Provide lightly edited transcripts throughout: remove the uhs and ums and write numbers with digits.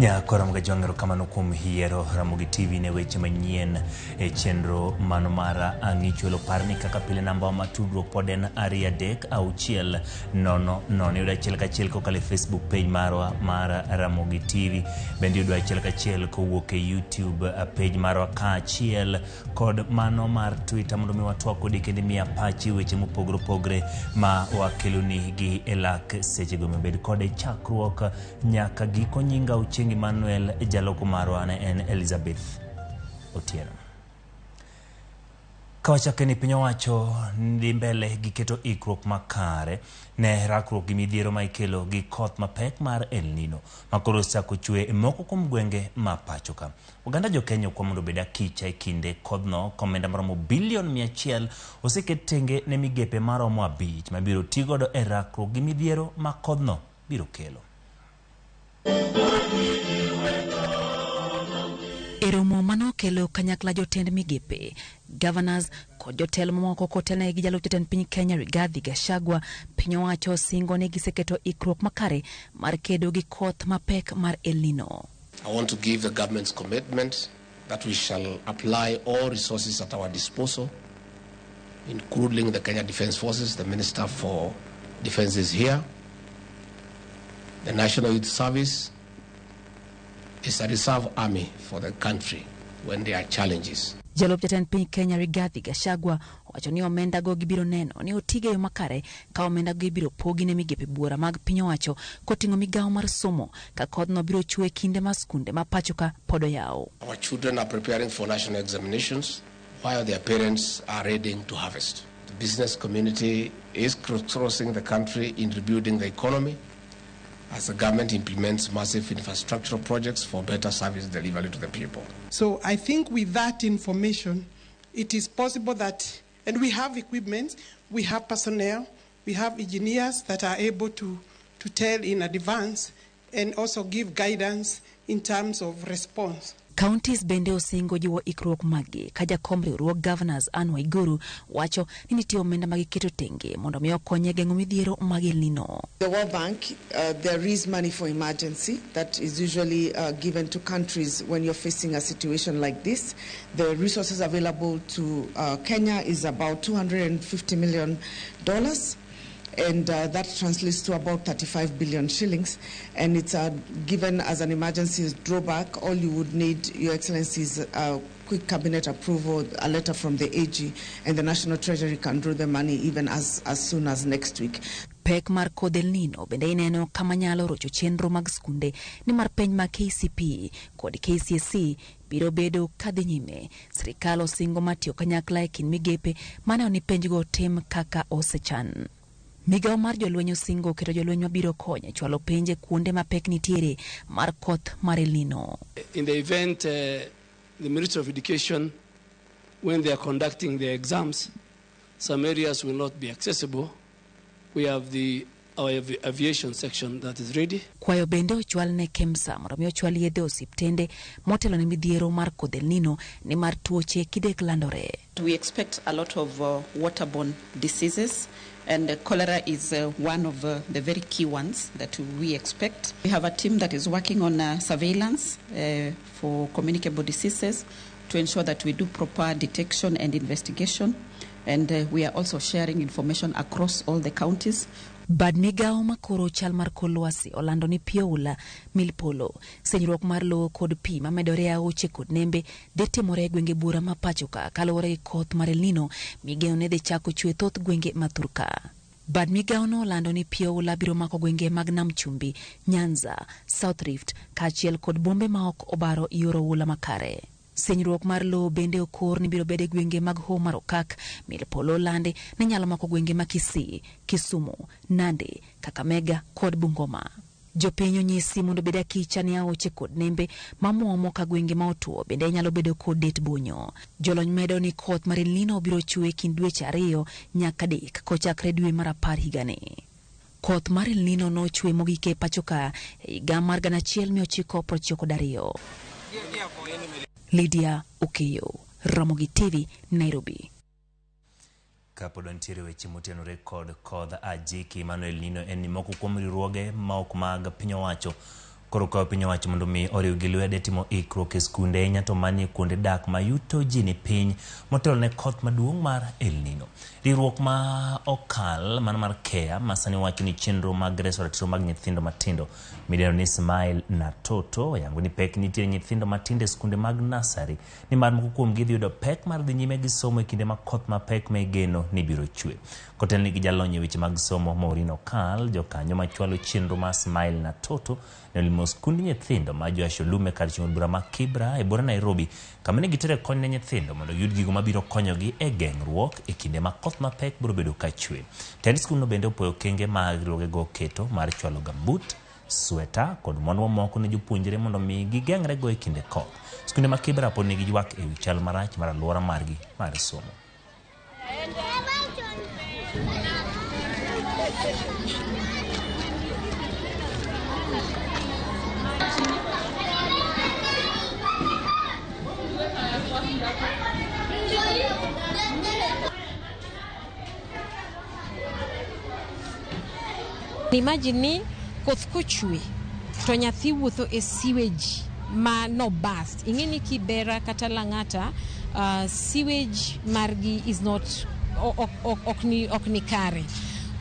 Nyako Ramogi Ajwang' erokamano kuom yiero Ramogi TV ne weche manyien e chenro mano mar Ang'icho Elo. Par ni kaka pile namba ma tudruok pod en 2 3 6 0 0. Yudo achiel kachiel kokalo e Facebook page marwa mar Ramogi TV. Bende yudo achiel kachiel kowuok e YouTube page marwa kaachiel kod mano mar Twitter mondo mi watwak kodi kendo imiya pachi weche mopogore opogore ma wakeloni gi e lak sechego. Mibed kode chakruok nyaka giko. Nyinga Ochieng' Emmanuel, jaloko marwa ne en Elizabeth Otieno. Kawachake ni piny owacho dhi mbele gi keto ikruok makare ne rakruok gi midhiero ma ikelo gi koth mapek mar El Nino ma koro osechako chwe e moko kuom gwenge ma pacho ka. Oganda jo Kenya okwa mondo obed akicha e kinde kodhno ka omenda maromo bilion 100 oseket tenge ne migepe maromo 5 mabiro tigodo e rakruok gi midhiero ma kodhno biro kelo. E romo manokelo kanyakla jotend migepe, governors kod jotelo mamoko kotelnegi gi jalup jatend piny Kenya Rigathi Gachagua, piny owacho singo ni giseketo ikruok makare mar kedo gi koth mapek mar El Nino. I want to give the government's commitment that we shall apply all resources at our disposal, including the Kenya Defence Forces. The Minister for Defence is here. The National Youth Service is a reserve army for the country when there are challenges. Jalup jatend piny Kenya Rigathi Gachagua owacho ni omenda go gibiro neno ni otigo e yo makare ka omenda go ibiro pogi ne migepe buora mag piny owacho koting'o migawo mar somo ka kodhno biro chwe e kinde ma skunde ma pacho ka pod oyaw. Our children are preparing for national examinations while their parents are ready to harvest. The business community is crossing the country in rebuilding the economy as the government implements massive infrastructural projects for better service delivery to the people. So I think with that information, it is possible that, and we have equipment, we have personnel, we have engineers that are able to tell in advance and also give guidance in terms of response. Counties bende osingo jiwo ikruok maggi ka jakom riwruog Governors Anne Waiguru wacho ni nitie omenda ma giketo tenge mondo mi okony e geng'o midhiero mag El Nino. The World Bank, there is money for emergency that is usually given to countries when you're facing a situation like this. The resources available to Kenya is about $250 million. And that translates to about 35 billion shillings. And it's given as an emergency drawback. All you would need, Your Excellency, is a quick cabinet approval, a letter from the AG, and the National Treasury can draw the money even as soon as next week. Pek mar kodh El Nino bende ineno kama nyalo rocho chenro mag skunde nimar penj mag KCPE kod KCSE biro bedo kadhi nyime. Sirikal osingo mar tiyo kanyakla e kind migepe maneno ni penjgo tim kaka osechan. Migawo mar jolweny osingo keto jolweny mabiro konyo e chwalo penj e kuonde ma pek nitiere mar koth mar El Nino. In the event the Ministry of Education, when they are conducting their exams, some areas will not be accessible. We have our aviation section that is ready. Kwayo bende ochwal ne KEMSA mondo mi ochwal yedhe osiptende motelo ne midhiero mar kodh El Nino nimar tuoche kidek landore. We expect a lot of waterborne diseases, and cholera is one of the very key ones that we expect. We have a team that is working on surveillance for communicable diseases to ensure that we do proper detection and investigation. And we are also sharing information across all the counties. Bad migawo makoro chal mar kor lwasi olando ni pi oula, mil polo, senyruok mar lowo kod pi mamedore e aoche kod nembe dhi timore e gwenge buora ma pacho ka kaluwore gi koth mar El Nino migeno ni dhi chako chwe thoth gwenge ma thurka. Bad migawo no olando ni pi oula biro mako gwenge mag Nam Chumbi, Nyanza, South Rift kaachiel kod bombe ma ok obaro yor oula makare. Senyruok mar lowo bende okor ni biro bedo e gwenge mag Hoho mar Okak, mil polo olandi ni nyalo mako gwenge ma Kisii, Kisumu, Nandi, Kakamega kod Bungoma. Jopiny onyisi mondo obed akicha ne aoche kod nembe mamuomo ka gwenge ma otuo bende nyalo bedo kod det bonyo. Jolony medo ni koth mar El Nino biro chwe e kind dweche 2 nyaka 3 kochakre dwe mar 10 higani. Koth mar El Nino nochwe mogik e pacho ka e higa mar 1992. Lydia Okeyo, Ramogi TV, Nairobi. Kapod wantiere weche motenore kod kodh ajiki Emmanuel Nino en ni moko kuom riwruoge ma ok mag piny owacho Koro kwayo piny owacho mondo mi oriw gi lwedo e timo ikruok e skunde ahinya to manie kuonde dak ma yuto ji ni piny motelo ne koth maduong' mar El Nino. Riwruok ma okal mano mar KEA ma sani wacho ni chenro mag reso ratiro mag nyithindo matindo midendo ni Smile na Toto oyango ni pek nitie nyithindo matindo e skunde mag nasari nimar moko kuomgi dhi yudo pek mar dhi nyime gi somo e kinde ma koth mapek ma igeno ni biro chwe. Kotelni gi jalony e weche mag somo Maureen Okal, jokanyo machwalo chenro mar Smile na Toto ne olimo skund nyithindo ma Joash Olume kar chung' od bura ma Kibra e bura Nairobi kama ne gitere kony ne nyithindo mondo giyud gigo mabiro konyogi e geng'ruok e kinde ma koth mapek biro bedo ka chwe. Tend skundno bende opoyo okenge ma riwruogego oketo mar chwalo gambut, sweta kod mwandu mamoko ne jopuonjre mondo mi gigeng'rego e kinde koth. Skunde ma Kibra pod nigi ywak e wi chal marach mar alwora margi mar somo. Imagine ni koth kochwe to nyathi wuotho e sewage ma no burst. Ing'e ni Kibera kata Lang'ata sewage margi is not ok ni kare.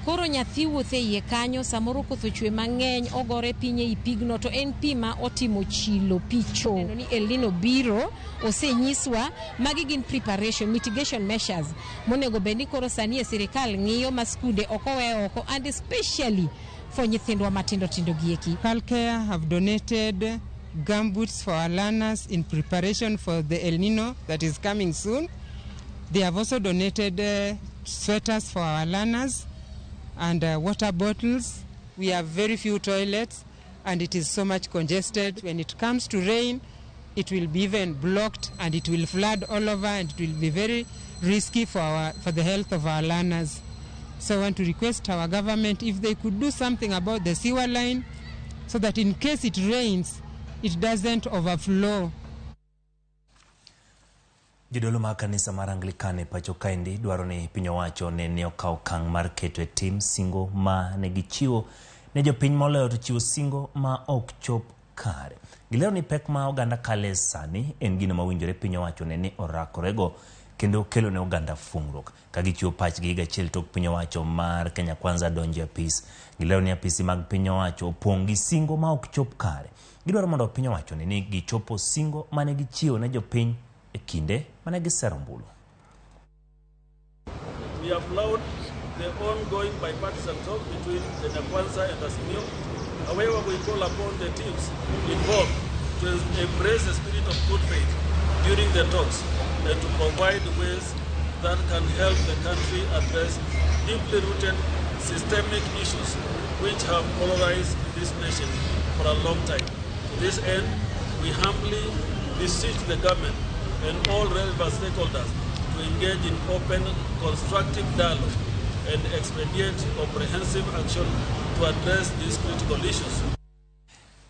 Koro nyathi wuotho e iye kanyo, samoro koth ochwe mang'eny, ogore piny ei pigno to en pi ma otimo chilo, pi cho. Ni El Nino biro, osenyiswa, magi gin preparation, mitigation measures monego bed ni koro sani e sirikal ng'iyo ma skunde ok owe oko and especially for nyithindwa matindo tindo gieki. Calcare have donated gumboots for our learners in preparation for the El Nino that is coming soon. They have also donated sweaters for our learners and water bottles. We have very few toilets and it is so much congested. When it comes to rain, it will be even blocked and it will flood all over and it will be very risky for the health of our learners. So I want to request our government if they could do something about the sewer line so that in case it rains, it doesn't overflow. Jodolo mag kanisa mar Anglican e pacho kaendi dwaro ni piny owacho ne okaw okang' mar keto e tim singo ma ne gichiwo ne jopiny moloyo to chiwo singo ma ok chop kare. Gilero ni pek ma oganda kale sani en gino mawinjore piny owacho ne ni orakorego kendo kelo ne oganda fungruok. Ka gichiwo pachgi higa achiel tok piny owacho mar Kenya Kwanza donjo e apis. Gilero ni apisi mag piny owacho opong' gi singo ma ok chop kare. Gidwaro mondo piny owacho ne ni gichopo singo mane gichiwo ne jopiny e kinde mane gisero ombulu. We applaud the ongoing bipartisan talk between Kenya Kwanza and Azimio. However, we call upon the teams involved to embrace the spirit of good faith during the talks and to provide ways that can help the country address deeply rooted systemic issues which have polarized this nation for a long time. To this end, we humbly beseech the government and all relevant stakeholders to engage in open, constructive dialogue and expedite comprehensive action to address these critical issues.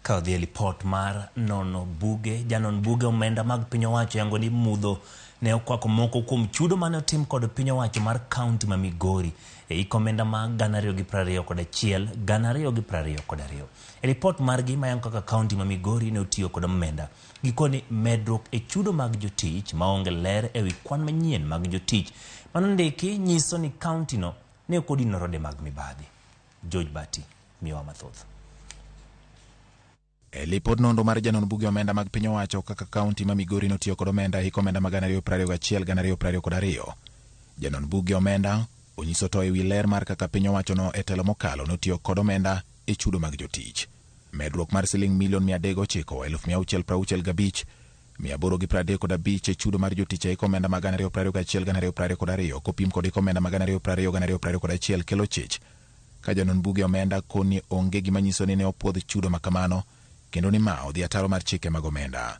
Ka odhi e lipot mar nono buge, janon buge omenda mag piny owacho yango ni mudho ne okwako moko kuom chudo mane otim kod piny owacho mar kaunti ma Migori e hik omenda mag 2021 2022. E lipot margi mayango kaka kaunti ma Migori ne otiyo kod omenda, gikoni medruok e chudo mag jotich maonge ler ewi kwan manyien mag jotich manondiki nyiso ni kaunti no ne ok odino rode mag mibadhi. George Bati miyowa mathoth. E lipod nonro mar janon buge omenda mag piny owacho kaka kaunti ma Migori notiyo kod omenda e hik omenda mag 2021 2022. Janon buge omenda onyiso to ewi ler mar kaka piny owacho no e telo mokalo notiyo kod omenda e chudo mag jotich. Medruok mar siling milion 309,665 835 e chudo mar jotich e hik omenda mag 2021 2022 kopim kod hik omenda mag 2020 2021 kelo chich. Ka janon buge omenda koni onge gima nyiso ni ne opuodh chudo makamano kendo ni ma odhi ataro mar chike mag omenda.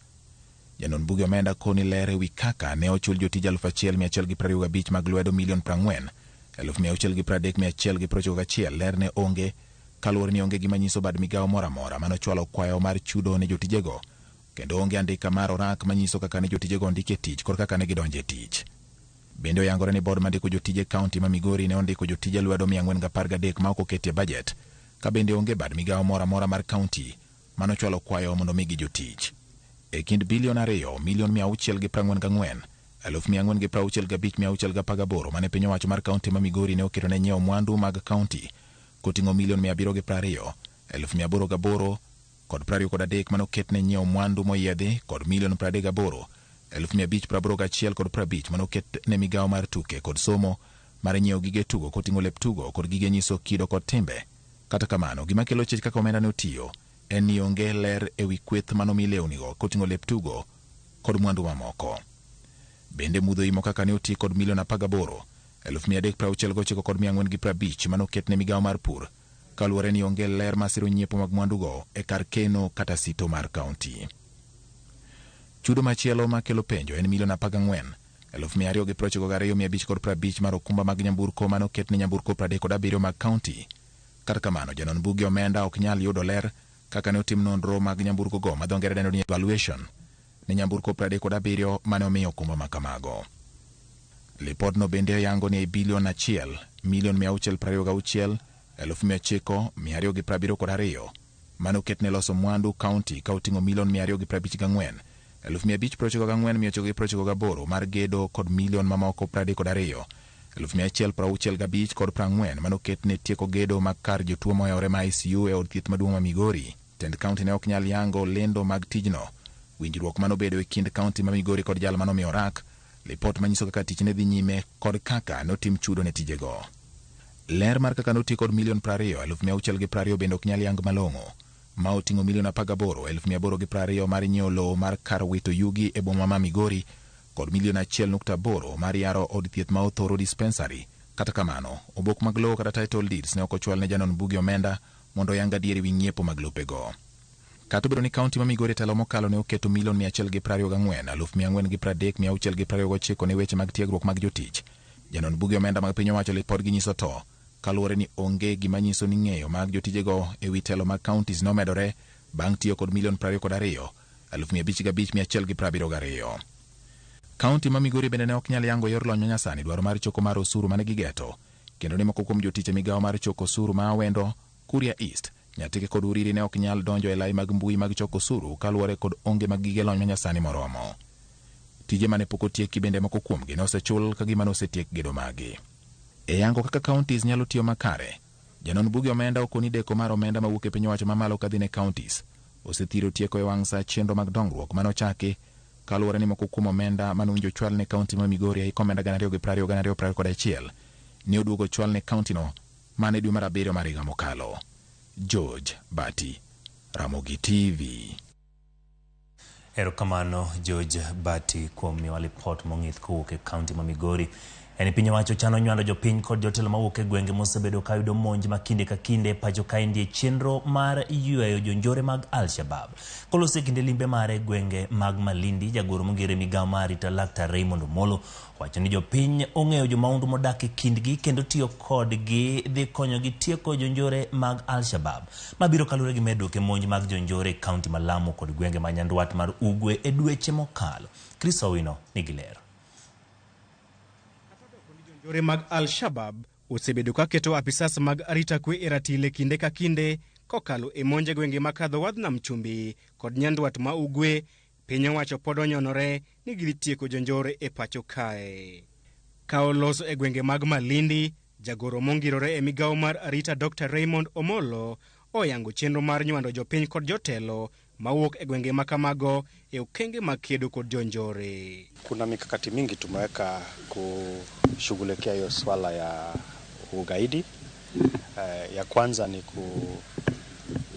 Janon buge omenda koni ler ewi kaka ne ochul jotij 1125 mag lwedo milion 40 630,191 ler ne onge kaluwore ni onge gima nyiso bad migawo moro amora manochwalo kwayo mar chudo ne jotijego kendo onge andika mar orak manyiso kaka ne jotijego ondiki e tich kod kaka ne gidonjo e tich. Bende oyangore ni board mandiko jotije kaunti ma Migori ne ondiko jotije lwedo 413 ma ok oketie budget ka bende onge bad migawo moro amora mar kaunti manochwalo kwayo mondo omigi jotich. E kind bilion 2 milion 644 465,618 mane piny owacho mar kaunti ma Migori ne oketo ne nyiewo mwandu mag kaunti koting'o milion 720 808 kod 23 mane oket ne nyiewo mwandu moyiedhi kod milion 38 581 kod 50 mane oket ne migawo mar tuke kod somo mar nyiewo gige tugo koting'o lep tugo kod gige nyiso kido kod timbe. Kata kamano, gima kelo chich kaka omenda ne otiyo en ni onge ler ewi kweth manomi lewnigo koting'o lep tugo kod mwandu mamoko. Bende mudho imo kaka ne oti kod milion 18 369 kod 450 manoket ne migawo mar pur kaluwore ni onge ler masiro nyiepo mag mwandugo e kar keno kata sito mar kaunti. Chudo machielo makelo penjo en milion 14 292,550 mar okumba mag nyamburko manoket ne nyamburko 37 mag kaunti. Kata kamano, janon buge omenda ok nyal yudo ler kaka ne otim nonro mag nyamburko go ma dho ngere dendo ni evaluation ne nyamburko 37 mane omiyo okumba makamago. Lipodno bende yango ni bilion 1 milion 626 900,272 mane oket ne loso mwandu kaunti ka oting'o milion 254 594,998 mar gedo kod milion mamoko 32 165 kod 40 mane oket ne tieko gedo mag kar jotuo mohewore ma ICU e od thieth maduong' ma Migori. Tend kaunti ne ok nyal yango lendo mag tijno. Winjruok manobedo e kind kaunti ma Migori kod jal manomiyo rak, lipot manyiso kaka tich ne dhi nyime kod kaka notim chudo ne tijego. Ler mar kaka noti kod milion 20 620 bende ok nyal yang malong'o, ma oting'o milion 18 820 mar nyiewo lowo mar kar wito yugi e boma ma Migori kod milion 1.8 mar yaro od thieth ma Othoro Dispensary. Kata kamano, obok mag lowo kata title deeds ne ok ochwal ne janon buge omenda mondo oyang adier ewi ng'iepo mag lopego. Kata obedo ni kaunti ma Migori telo mokalo ne oketo milion 124 430,629 ne weche mag tiegruok mag jotich, janon buge omenda mag piny owacho lipodgi nyiso to kaluwore ni onge gima nyiso ni ng'eyo mag jotijego ewi telo mag counties nomedore bang' tiyo kod milion 22 505,172. Kaunti ma Migori bende ne ok nyal yango yor lony manyasani dwaro mar choko mar osuru mane gigeto, kendo ni moko kuom jotich e migawo mar choko osuru ma Awendo, Kuria East, Nyatike kod Uriri ne ok nyal donjo e lai mag mbui mag choko osuru kaluwore kod onge mag gige lony manyasani moromo. Tije mane pok otieki bende moko kuomgi ne osechul ka gima ne osetiek gedo magi. E yango kaka counties nyalo tiyo makare, janon buge omenda okoni deko mar omenda mawuok e piny owacho mamalo kadhi ne counties osethiro tieko e wang' sa chenro mag dongruok mane ochaki kaluwore ni moko kuom omenda mane owinjo chwal ne kaunti ma Migori e hik omenda 2020-2021 ne oduogo chwal ne kaunti no mane dwe mar 7 mar higa mokalo. George Bati, Ramogi TV. Erokamano George Bati kuom miyowa lipot mong'ith kowuok e kaunti ma Migori. En piny owacho chano nywando jopiny kod jotelo mawuok e gwenge mosebedo ka yudo monj ma kinde ka kinde pacho kaendi e chenro mar yweyo jonjore mag Al-Shabaab. Koloso e kinde limbe mare gwenge mag Malindi, jagoro mongere migawo mar arita Laktar Raymond Omolo wacho ni jopiny ong'eyo jomaundu modak e kindgi kendo tiyo kodgi dhi konyogi tieko jonjore mag Al-Shabaab. Mabiro kaluwore gi medruok e monj mag jonjore e kaunti ma Lamu kod gwenge ma Nyandwat mar Ugwe e dweche mokalo. Chris Owino nigi ler. Jonjore mag Al-Shabaab osebedo ka keto apisas mag arita kwe e ratile kinde ka kinde kokalo e monj e gwenge makadho wadh nam chumbi kod Nyandwat ma Ugwe. Piny owacho pod onyonore ni gidhi tieko jonjore e pacho kae. Ka oloso e gwenge mag Malindi, jagoro mongirore e migawo mar arita Dr. Raymond Omolo oyango chenro mar nywando jopiny kod jotelo mawuok e gwenge makamago e okenge mag kedo kod jonjore. Kuna mikakati mingi tumeweka kushughulikia hiyo swala ya ugaidi. Ya kwanza ni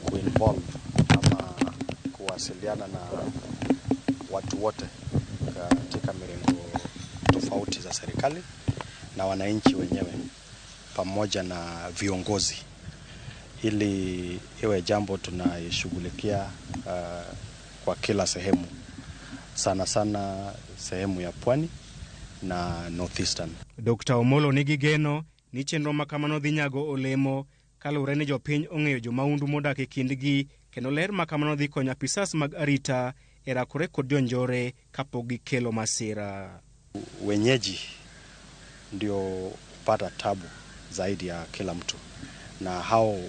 kuinvolve ama kuwasiliana na watu wote katika mirengo tofauti za serikali na wananchi wenyewe pamoja na viongozi, ili iwe jambo tunaishughulikia kwa kila sehemu, sana sana sehemu ya pwani na northeastern. Dr. Omolo nigi geno ni chenro makamano dhi nyago olemo kaluwore ni jopiny ong'eyo jomaundu modak e kindgi, kendo ler makamano dhi konyo apisas mag arita e rakore kod jonjore kapok gikelo masira. Wenyeji ndio hupata tabu zaidi ya kila mtu, na hao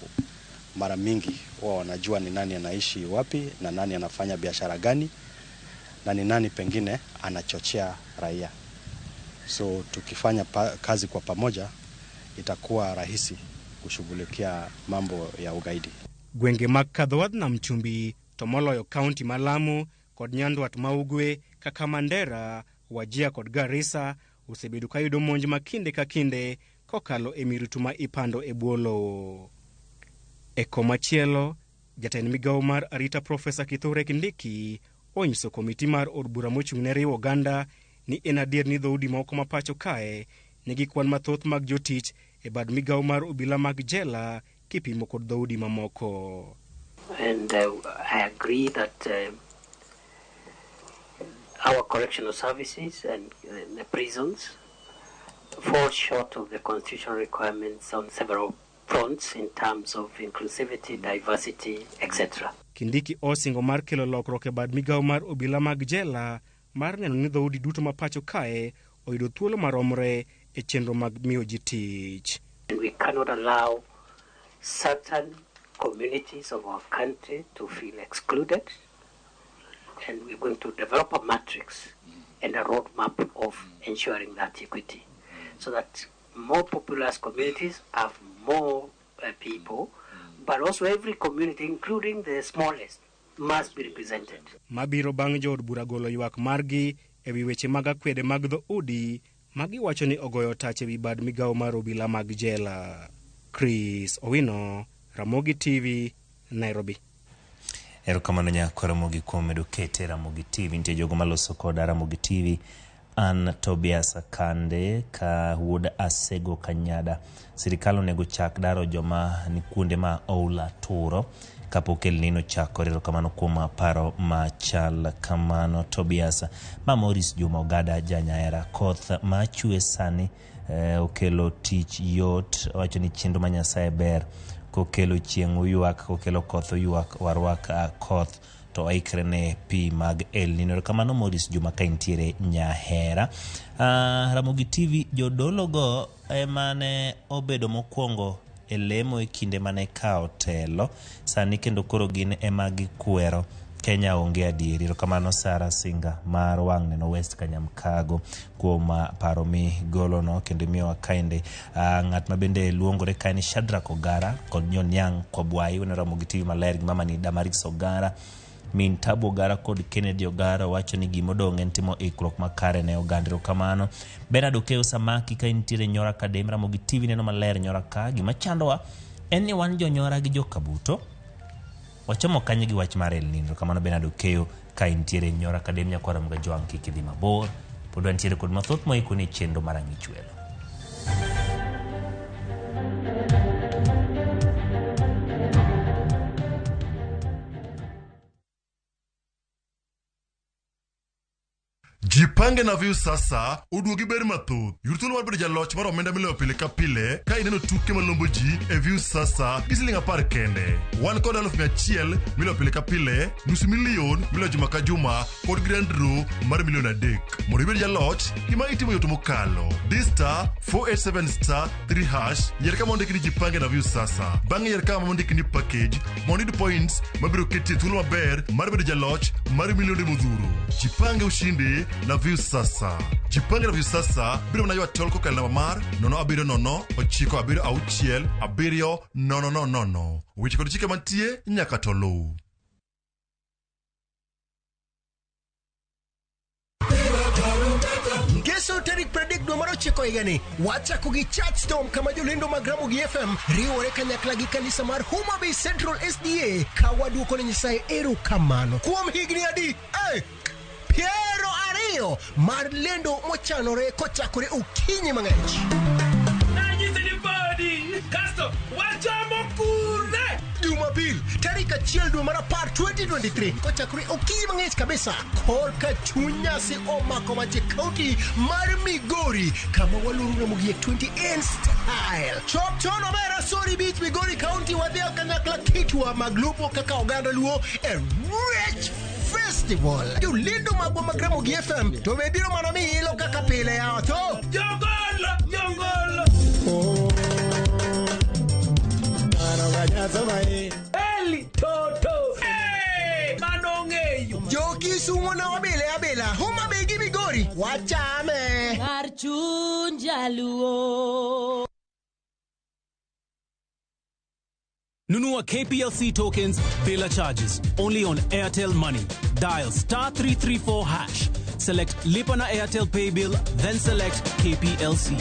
Mara mingi huwa wanajua ni nani anaishi wapi na nani anafanya biashara gani na ni nani pengine anachochea raia. So tukifanya kazi kwa pamoja itakuwa rahisi kushughulikia mambo ya ugaidi. Gwenge mag kadho wadh nam chumbi to moloyo kaunti ma Lamu kod Nyandwat ma Ugwe kaka Mandera, Wajir kod Garissa osebedo ka yudo monj ma kinde ka kinde kokalo e mirutu ma ipando e bwo lowo. E komachielo, jatend migawo mar arita Profesa Kithure Kindiki onyiso komiti mar od bura mochung' ne riwo oganda ni en adier ni dhoudi moko ma pacho kae nigi kwan mathoth mag jotich e bad migawo mar obila mag jela kipimo kod dhoudi mamoko. And I agree that our correctional services and the prisons fall short of the constitutional requirements on several fronts in terms of inclusivity, diversity, etc. Kindiki osingo mar kelo lokruok e bad migawo mar obila mag jela mar neno ni dhoudi duto ma pacho kae oyudo thuolo maromre e chenro mag miyo ji tich. And we cannot allow certain communities of our country to feel excluded. And we're going to develop a matrix and a roadmap of ensuring that equity so that more populous communities have more people, but also every community, including the smallest, must be represented. Mabiro bang' jood bura golo ywak margi e wi weche mag akwede mag dhoudi ma giwacho ni ogoyo tach e wi bad migawo mar obila mag jela. Chris Owino, Ramogi TV, Nairobi. Erokamano nyako Ramogi kuom medo kete Ramogi TV. Nitie jogo maloso koda Ramogi TV. An Tobias Kande ka wuod Asego Kanyada. Sirikal onego chak daro joma ni kuonde ma oula turo kapok El Nino chakore. Erokamano kuom paro machal kamano Tobias. Ma Morris Juma Ogada Janyaera. Koth machwe sani okelo tich yot. Owacho ni chenro ma Nyasaye ber. Kokelo chieng' uywak, kokelo koth uywak, warwak koth to waikre ne pi mag El Nino. Erokamano Morris Juma ka intiere Nyahera. Ramogi TV, jodologo ema ne obedo mokwongo e lemo e kinde mane kawo telo. Sani kendo koro gin ema gikwero Kenya onge adieri. Erokamano Sara Singa mar wang' neno West Kanyamkago kuom paro mi golono kendo imiyowa kaende. Ng'at ma bende luongore kae ni Shadrack Ogara kod Nyoniang' Kwabwai. Waneno Ramogi TV maler gi mama ni Damaris Ogara, min Tabu Ogara kod Kennedy Ogara wacho ni gimodong' en timo ikruok makare ne oganda. Erokamano. Bernard Okeyo Samaki ka intiere Nyora Kadem, Ramogi TV neno maler Nyora ka. Gima chandowa en ni wan jonyora gi jokabuto wachomo kanye gi wach mar El Nino. Erokamano Bernard Okeyo ka intiere Nyora Kadem. Nyakwara Ramogi Jwang' kik idhi mabor. Pod wantiere kod mathoth moikoni e chenro mar Ang'ichwelo. Jipange na View sasa oduogi ber mathoth. Yud thuolo mar bedo jaloch mar omenda miloyo pile ka pile ka ineno tuke malombo ji e View sasa gi siling 10 kende. Wan kod 100,000 miloyo pile ka pile, 500,000 miloyo juma ka juma kod grand draw mar 3 million. Mondo ibed jaloch, gima itimo yot mokalo. Di star 487 star 3 hash, yier kama ondiki ni Jipange na View sasa. Bang'e yier kama ondiki ni package mondo iyud points mabiro keti e thuolo maber mar bedo jaloch mar milionde modhuro. Jipange ushindi na View sasa. Jipange na View sasa biro mana ywa tol kokalo namba mar 070 976 7 0 0. Weche kod chike mantie nyaka to luw. Ngeso tarik 30 dwe mar 9 higani wachako gi Church Storm kama jolendo mag Ramogi FM riwore kanyakla gi kanisa mar Homa Bay Central SDA ka waduoko ne Nyasaye erokamano kuom higni adi? 20 mar lendo mochanore kochakore okinyi mang'ich. Nanyisi ni badi kasto wachamo kure. Jumapil tarik 1 dwe mar 10 2023 kochakore okinyi mang'ich kabisa korka chuny nyasi omako mach e kaunti mar Migori kama waloro Ramogi e 20 style. Chop chon omera Sori Beach Migori County wadhi kanyakla kitwa mag lupo kaka oganda Luo e Rich Festival. Jolendo magwa mag Ramogi FM to be biro mana mi ilo kaka pile yawa to. Jongolo, jongolo. Wachame! Kar chuny jaluo. Nunua KPLC tokens bila charges only on Airtel Money. Dial star 334 hash. Select Lipa na Airtel Pay Bill, then select KPLC.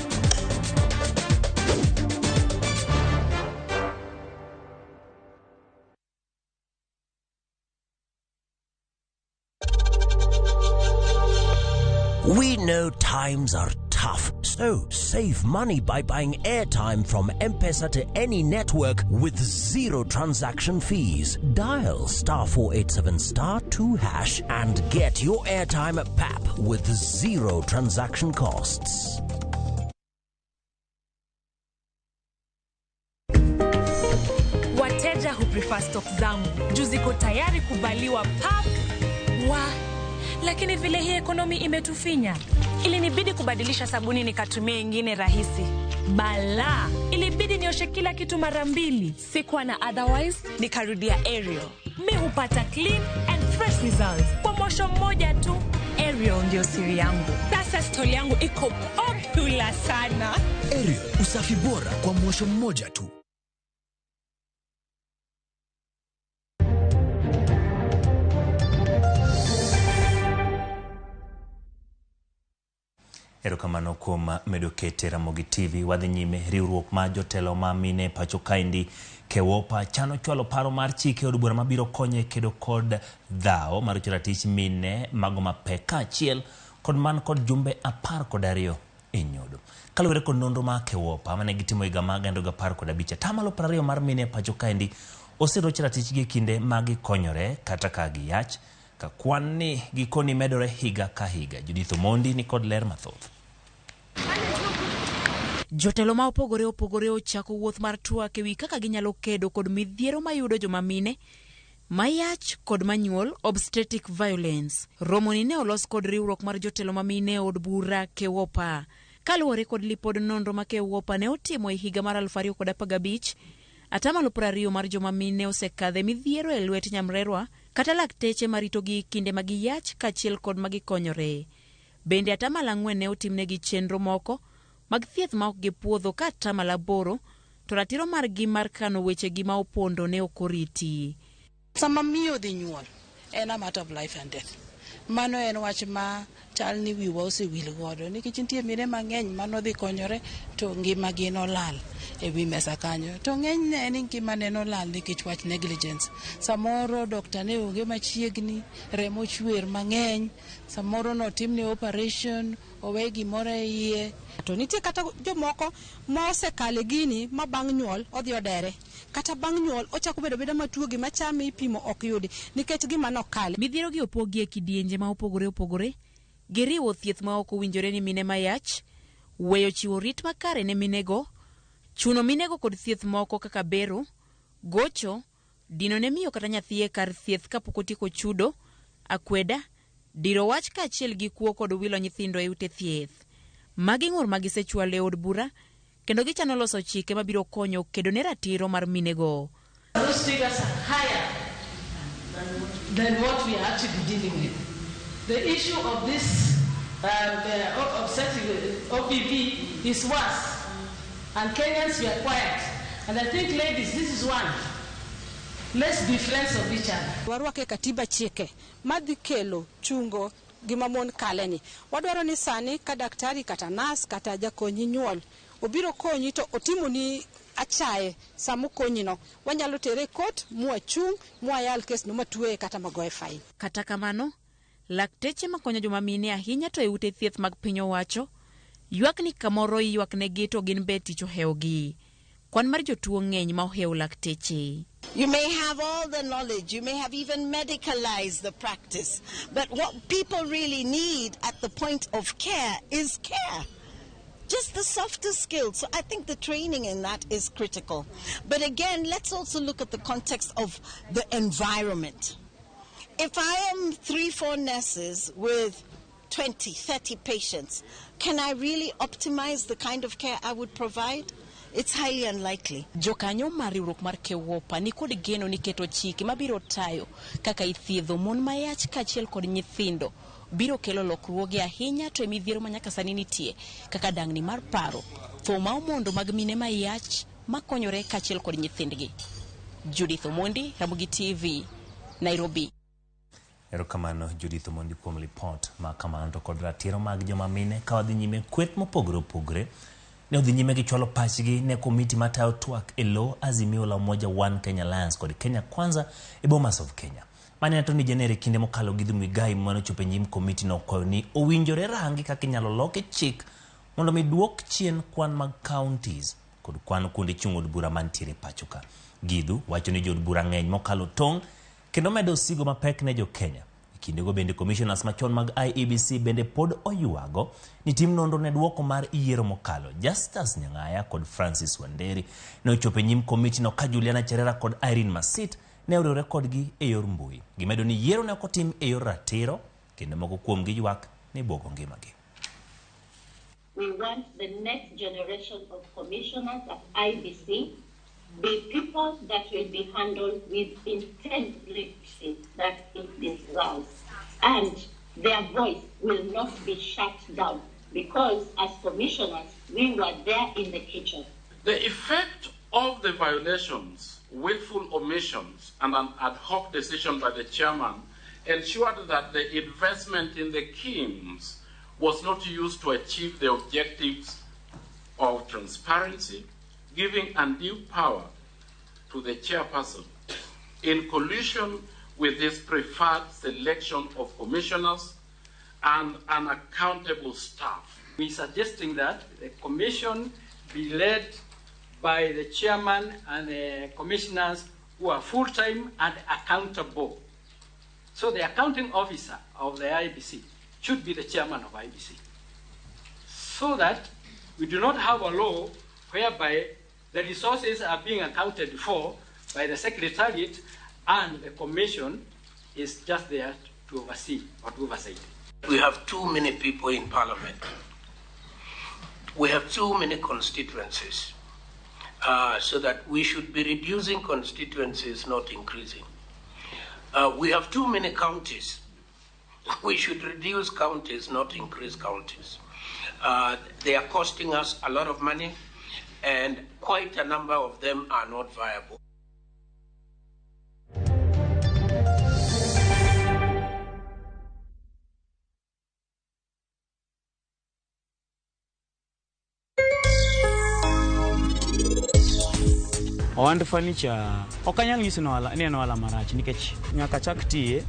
We know times are tough, so save money by buying airtime from M-Pesa to any network with zero transaction fees. Dial star 487 star 2 hash and get your airtime at PAP with zero transaction costs. Wateja huprefer stock zangu juu ziko tayari kubaliwa pap wa lakini vile hii ekonomi imetufinya, ilinibidi kubadilisha sabuni nikatumia ingine rahisi. Bala, ilibidi nioshe kila kitu mara mbili. Sikuwa na otherwise, nikarudia Ariel. Mi hupata clean and fresh results kwa mwosho mmoja tu. Ariel ndio siri yangu. Sasa stoli yangu iko popular sana. Ariel, usafi bora kwa mwosho mmoja tu. Erokamano kuom medo kete Ramogi TV. Wadhi nyime, riwruok mar jotelo ma mine pacho kaendi KEWOPA chano chwalo paro mar chike od bura mabiro konyo e kedo kod dhawo mar ratich mine mago mapek kaachiel kod man kod jumbe 12 e nyodo. Kaluwore kod nonro mar KEWOPA mane gitimo higa mar 2015, 20% mar mine pacho kaendi oseroch ratichgi e kinde ma gikonyore kata ka giyach, ka kwan ni gikoni medore higa ka higa. Judith Omondi ni kod ler mathoth. Jotelo ma opogore opogore ochako wuoth mar twak ewi kaka ginyalo kedo kod midhiero mayudo joma mine mayach kod manyuol, obstetric violence. Romoni ne olos kod riwruok mar jotelo ma mine e od bura KEWOPA. Kaluwore kod lipod nonro ma KEWOPA ne otimo e higa mar 2015, 20% mar joma mine osekadhe midhiero e lwet nyamrerwa kata lakteche maritogi kinde ma giyach kaachiel kod ma gikonyore. Bende 4% ne otimnegi chenro moko mag thieth ma ok gipuodho ka 8% to ratiro margi mar kano wechegi ma opondo ne ok oriti. Sama miyo dhi nyuol en a matter of life and death. Mano en wach ma chal ni wiwa osewil godo nikech nitie mine mang'eny manodhi konyore to ngimagi nolal e wi mesa kanyo. To ng'enyne en ni ngimane nolal nikech wach negligence. Samoro dokta ne onge machiegni, remo chwer mang'eny, samoro notimne operation, owe gimoro e iye. To nitie kata jomoko ma osekale gini ma bang' nyuol odhi odere. Kata bang' nyuol ochako bedo abeda matuo, gima chame ipimo ok yudi nikech gima nokale. Midhiero gi opogi e kidienje ma opogore opogore. Giriwo thieth ma ok owinjore ni mine mayach, weyo chiwo rit makare ne minego, chuno minego kod thieth moko kaka bero, gocho, dino ne miyo kata nyathi e kar thieth kapok otieko chudo, akweda, diro wach kaachiel gi kuo kod wilo nyithindo e ute thieth. Magi ng'ur ma gisechwalo e od bura kendo gichano loso chike mabiro konyo kedo ne ratiro mar minego. Those figures are higher than what we are actually dealing with. The issue of this the obstetric OPV is worse, and Kenyans, we are quiet. And I think, ladies, this is one. Let's be friends of each other. Warwake katiba chike madhi kelo chungo gima mon kaleni. Wadwaro ni sani ka daktari kata nas kata jakonyi nyuol obiro konyi to otimoni achaye sama okonyino, wanyalo tere e kot mwachung' mwayal kes no matweye kata magoye fine. Kata kamano, lakteche makonyo joma mine ahinya to e ute thieth mag piny owacho ywak ni kamoro iywak negi to gin be tich ohewogi. Kwan mar jotuo ng'eny ma ohewo lakteche. You may have all the knowledge, you may have even medicalized the practice, but what people really need at the point of care is care. Just the softer skills. So I think the training in that is critical. But again, let's also look at the context of the environment. If I am 3-4 nurses with 20, 30 patients, can I really optimize the kind of care I would provide? It's highly unlikely. Jokanyo mar riwruok mar KEWOPA ni kod geno ni keto chike mabiro tayo kaka ithiedho mon mayach kaachiel kod nyithindo biro kelo lokruoge ahinya to e midhiero ma nyaka sani nitie kaka dangni mar paro, tho ma omondo mag mine ma yach makonyore kaachiel kod nyithindgi. Judith Omondi, Ramogi TV, Nairobi. Erokamano Judith Omondi kuom lipot ma kamano. To kod ratiro mag joma mine ka wadhi nyime, kweth mopogore opogore ne odhi nyime gi chwalo pachgi ne komiti matayo twak e lo Azimio la Umoja One Kenya Alliance kod Kenya Kwanza e Bomas of Kenya. Mane Attorney General e kinde mokalo Githu Muigai manochopo e nyim komiti nokwayo ni owinjore rangi kaka inyalo loki chik mondo mi duok chien kwan mag counties kod kwan kuonde chung' od bura mantiere pacho ka. Githu wacho ni jood bura ng'eny mokalo tong' kendo medo osigo mapek ne jo Kenya. E kindego bende commissioners machon mag IEBC bende pod oywago ni tim nonro ne duoko mar yiero mokalo. Justus Nyang'aya kod Francis Wanderi ne ochopo e nyim komitino ka Juliana Cherera kod Irene Masit ne oriwore kodgi e yor mbui. Gimedo ni yiero ne ok otim e yor ratiro kendo moko kuomgi ywak ni buogo ngimagi. We want the next generation of commissioners at IEBC be people that will be handled with integrity that it deserves. And their voice will not be shut down because as commissioners, we were there in the kitchen. The effect of the violations, willful omissions, and an ad hoc decision by the chairman ensured that the investment in the KIEMS was not used to achieve the objectives of transparency, giving undue power to the chairperson in collusion with his preferred selection of commissioners and an accountable staff. We're suggesting that the commission be led by the chairman and the commissioners who are full-time and accountable. So the accounting officer of the IEBC should be the chairman of IEBC, so that we do not have a law whereby the resources are being accounted for by the secretariat and the commission is just there to oversee or to oversight. We have too many people in parliament. We have too many constituencies, so that we should be reducing constituencies, not increasing. We have too many counties. We should reduce counties, not increase counties. They are costing us a lot of money, and quite a number of them are not viable. Ohand furniture ok anyal nyiso ni en ohala marach nikech nyaka chak tiye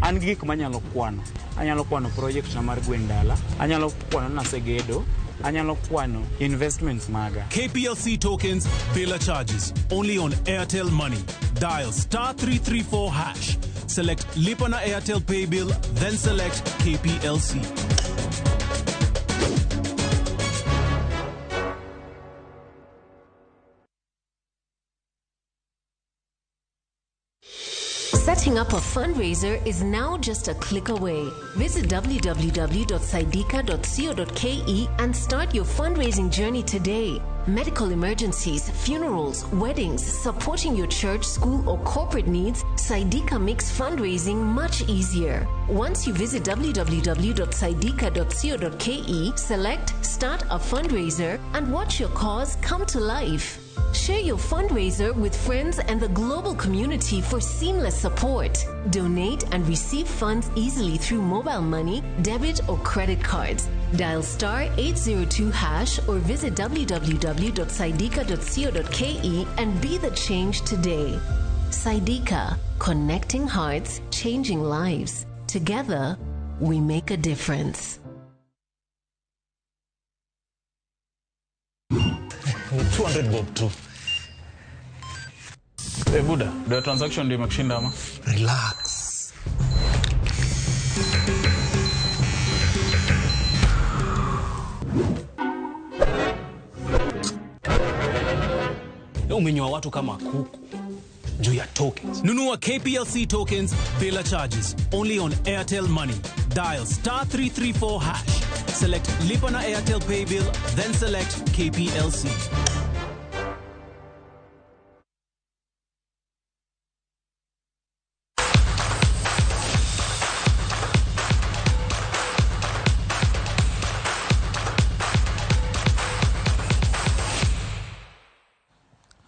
an gi gik manyalo kwano. Anyalo kwano project na mar gwen dala, anyalo kwano nasegedo, anyalo kwano investments maga. KPLC tokens, bila charges, only on Airtel Money. Dial star 334 hash. Select Lipa na Airtel Pay Bill, then select KPLC. Setting up a fundraiser is now just a click away. Visit www.saidika.co.ke and start your fundraising journey today. Medical emergencies, funerals, weddings, supporting your church, school, or corporate needs, Saidika makes fundraising much easier. Once you visit www.saidika.co.ke, select Start a Fundraiser and watch your cause come to life. Share your fundraiser with friends and the global community for seamless support. Donate and receive funds easily through mobile money, debit, or credit cards. Dial star 802 hash or visit www.saidika.co.ke and be the change today. Saidika, connecting hearts, changing lives. Together, we make a difference. 200 bob tu. Hey, Buda, the transaction ndio imekushinda ama? Relax. Umenyoa watu kama kuku juu ya tokens. Nunua KPLC tokens bila charges, only on Airtel Money. Dial star 334 hash. Select Lipa na Airtel Pay Bill, then select KPLC.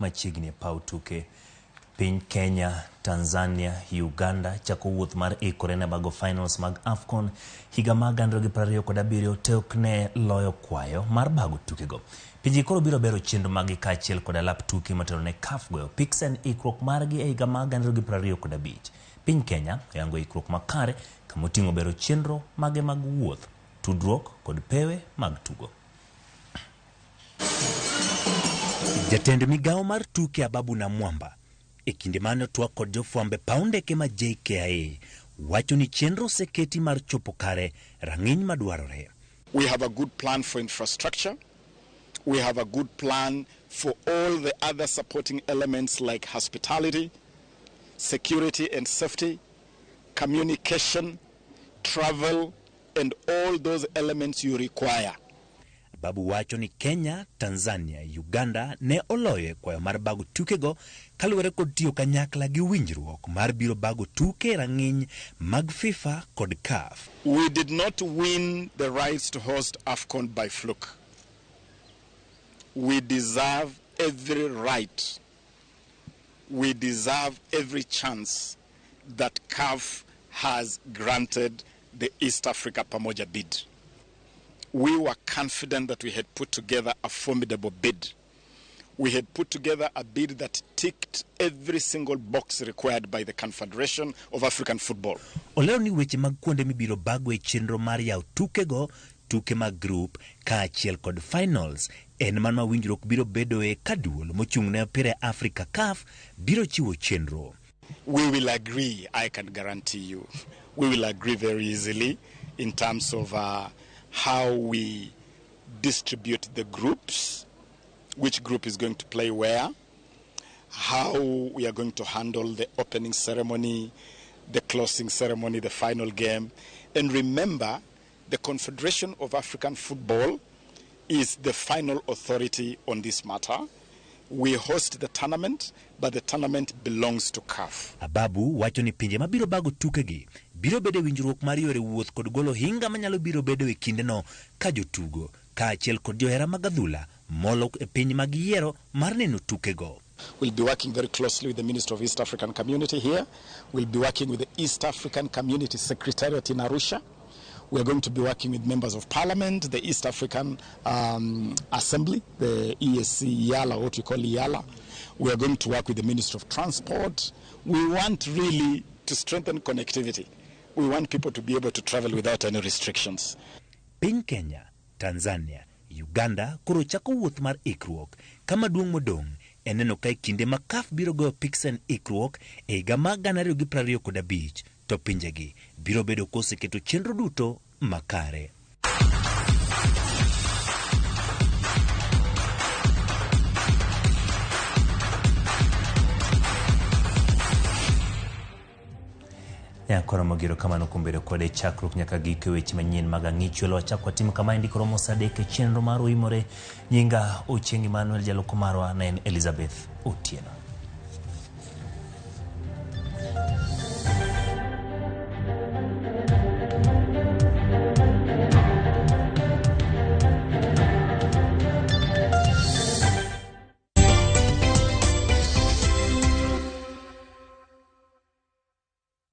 machiegni e paw tuke. Piny Kenya, Tanzania, Uganda chako wuoth mar ikore ne bago finals mag AFCON higa mar 2027 tok ne loyo kwayo mar bago tukego. Pinje koro biro bero chenro maggi kaachiel kod alap tuke motelo ne CAF goyo Pixen ikruok margi e higa mar 2025. Piny Kenya oyango ikruok makare kamoting'o bero chenro mage mag wuoth, tudruok kod pewe mag tugo. Jatend migawo mar tuke Ababu Namwamba e kinde mane otwak kod jofwambo e paw ndeke ma JKIA wacho ni chenro oseketi mar chopo kare rang'iny madwarore. We have a good plan for infrastructure. We have a good plan for all the other supporting elements like hospitality, security and safety, communication, travel, and all those elements you require. Babu wacho ni Kenya, Tanzania, Uganda ne oloyo e kwayo mar bago tukego kaluwore kod tiyo kanyakla gi winjruok mar biro bago tuke e rang'iny mag FIFA kod CAF. We did not win the rights to host AFCON by fluke. We deserve every right. We deserve every chance that CAF has granted the East Africa Pamoja bid. We were confident that we had put together a formidable bid. We had put together a bid that ticked every single box required by the Confederation of African Football. Olero ni weche mag kuonde mibiro bago e chenro mar yawo tukego, tuke mag group kaachiel kod finals en mano ma winjruok biro bedoe ka duol mochung' ne opira e Afrika CAF biro chiwo chenro. We will agree, I can guarantee you. We will agree very easily in terms of how we distribute the groups, which group is going to play where, how we are going to handle the opening ceremony, the closing ceremony, the final game. And remember, the Confederation of African Football is the final authority on this matter. We host the tournament, but the tournament belongs to CAF. Ababu wacho ni pinje mabiro bago tukegi biro bedo e winjruok mar yore wuoth kod golo hinga manyalo biro bedo e kindeno ka jotugo kaachiel kod johera mag adhula molo e piny mag yiero mar neno tukego. We'll be working very closely with the Minister of East African Community here. We'll be working with the East African Community Secretariat in Arusha. We are going to be working with members of parliament, the East African Assembly, the EAC EALA, what we call EALA. We are going to work with the Minister of Transport. We want really to strengthen connectivity. We want people to be able to travel without any restrictions. Piny Kenya, Tanzania, Uganda koro chako wuoth mar ikruok kama duong' modong' en neno ka e kinde ma CAF biro goyo Pixen ikruok e higa mar 2025 to pinjegi biro bedo koseketo chenro duto makare. Nyakoro mogiro kamano kuom bedo kode chakruok nyaka giko e weche manyien mag ang'ichwelo. Wachak watim kama endi koromo sa 3 e chenro mar Oimore. Nyinga Ochieng' Emmanuel, jaloko marwa ne en Elizabeth Otieno.